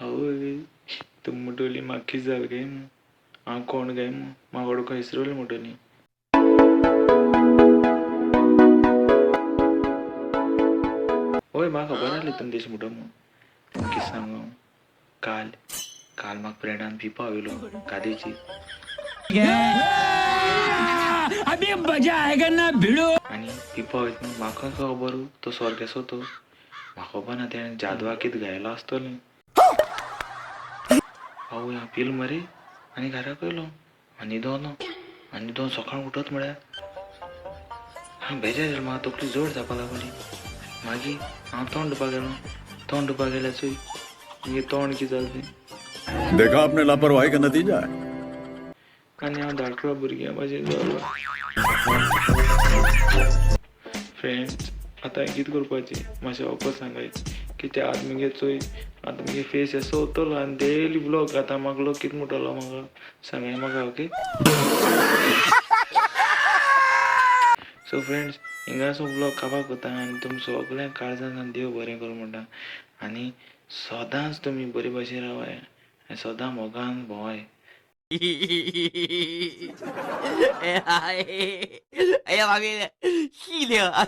आवय तुमी म्हणटली म्हाका कितें जालें काय म्हूण, हांव कोण काय म्हूण, म्हाका वळखूंक विसरली म्हणटली. हय म्हाका खबर आसली तुमी तशें म्हणटा म्हूण. पूण कितें सांगू, काल काल म्हाका फ्रेंडान पिवपा व्हेलो कादीची. अभी मजा आएगा ना भिड़ो. आनी पिवपा वयतना म्हाका खबर तो सोरगेसो तो, म्हाका खबर ना तेणें जादवा कितें घायलां आसतलें. आवय हांव पिलो मरे आनी घराक येयलो आनी न्हिदोलो. आनी न्हिदोन सकाळ उठत म्हळ्यार हांव बेजार जालो, म्हाका तकली जड जावपा लागली. मागीर हांव तोंड धुवपाक गेलो. तोंड धुवपाक गेल्यार चोय मुगे तोंड कितें जालें तें. देखा आपने लापरवाही का नतीजा है. आनी हांव धाकटो भुरग्यां भाशेन जालो. फ्रेंड्स आतां हांवें कितें करपाचें मातशें वखद सांगाय. कित्याक आतां मुगे चोय आतां मुगे फेस असो उरतलो आनी डेली व्लॉग आतां म्हाका लोक कितें म्हणटलो म्हाका सांगाय म्हाका. ओके सो फ्रेंड्स हिंगासो व्लॉग काबार करता आनी तुमी सगळ्यांक काळजान देव बरें करूं म्हणटा. आनी सदांच तुमी बरे भाशेन रावाय आनी सदां मोगान भोंवाय. 哎呀，哎呀，妈咪，细了。